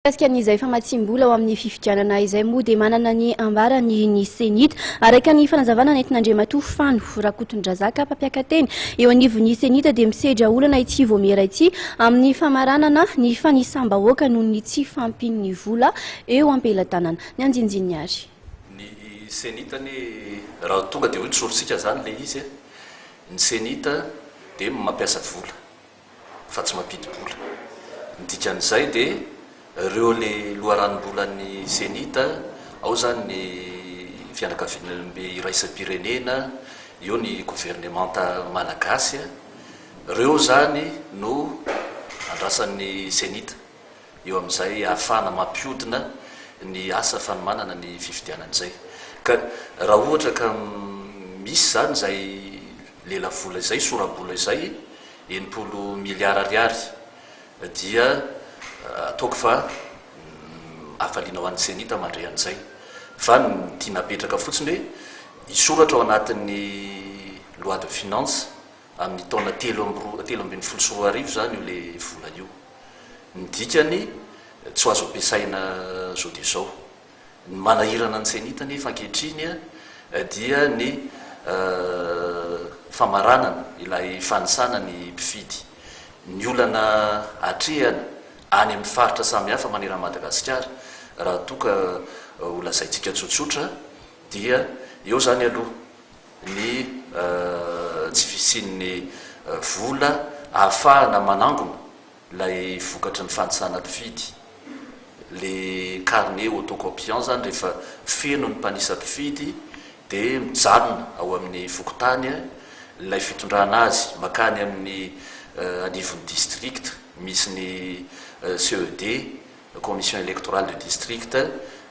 Mikasika an'izay famatsiam-bola ho amin'ny fifidianana izay moa dia manana ny ambarany ny Cenit. Araka ny fanazavana nentin'Andriamatoa Fano Rakotondrazaka, mpampiaka-teny eo anivon'ny Cenit dia misedra olana ity vaomiera ity amin'ny famaranana ny fanisam-bahoaka noho ny tsy fahampian'ny vola eo am-pelatanana. Ny andinindininy ary. Ny Cenit anie raha tonga dia hoy tsorintsika izany ilay izy, ny Cenit dia mampiasa vola. fa tsy mampidi-bola. Ny dikan'izay dia ireo le loharanom-bolan'ny Cenit, ao izany ny fianakaviambe iraisam-pirenena, eo ny governemanta malagasy, ireo izany no andrasan'ny Cenit eo amin'izay ahafahana mampihodina ny asa fanomanana ny fifidianana izay. Ka raha ohatra ka misy izany izay lelavola izay, sora-bola izay, 60 miliara ariary, dia ataoko fa hafaliana ho an'ny Cenit mandre an'izay. Fa ny tiana apetraka fotsiny hoe hisoratra ao anatin'ny loi de finance amin'ny taona telo amby roa, 2013 izany io ilay vola io. Ny dikany tsy ho azo ampiasaina zao dia zao. Ny manahirana ny Cenit anefa ankehitriny dia ny famaranana ilay fanisana ny mpifidy. Ny olana atrehana any amin'ny faritra samihafa manerana an'i Madagasikara raha toa ka ho lazaintsika tsotsotra dia eo izany aloha ny tsy fisian'ny vola ahafahana manangona ilay vokatry ny fanisana mpifidy, le carnet autocopiant zany rehefa feno ny mpanisa mpifidy dia mijanona ao amin'ny fokontany ilay fitondrana azy makany amin'ny anivon'ny district misy ny CED, commission électorale de district,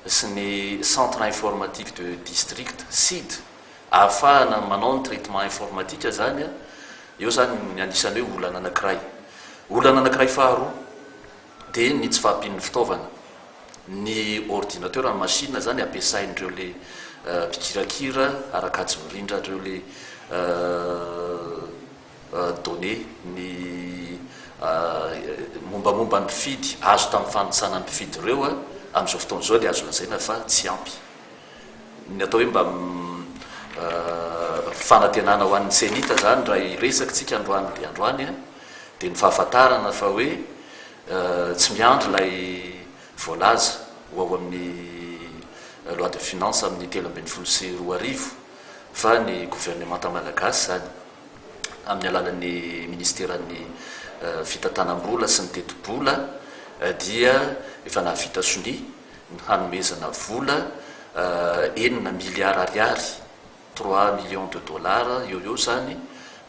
sy ny centre informatique de district, CID, Ahafahana manao ny traitement informatique zany an, eo zany ny anisan'ny hoe olana anakiray. Olana anakiray faharoa dia ny tsy fahampian'ny fitaovana. Ny ordinateur, ny machine zany ampiasain'ireo le mpikirakira ara-kajy mirindra ireo le données, ny mombamomba ny mpifidy azo tamin'ny fanisana ny mpifidy ireo amin'izao fotoana izao dia azo lazaina fa tsy ampy. Ny atao hoe mba fanantenana ho an'ny Cenit izany raha hiresaka isika androany dia androany dia ny fahafantarana fa hoe tsy miandry ilay voalaza ho ao amin'ny loi de finance amin'ny 2013 fa ny governemanta malagasy izany amin'ny alalan'ny ministeran'ny fitantanam-bola sy ny tetibola dia efa nahavita sonia ny hanomezana vola enina miliara ariary, trois millions de dollars, eo ho eo izany,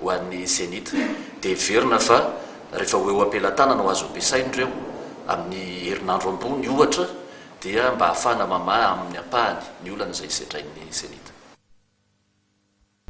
ho an'ny Cenit. Dia heverina fa rehefa ho eo am-pelatanana ho azo ampiasaina ireo, amin'ny herinandro ambony ohatra, dia mba hahafahana mamaha amin'ny ampahany ny olana izay sedrain'ny Cenit.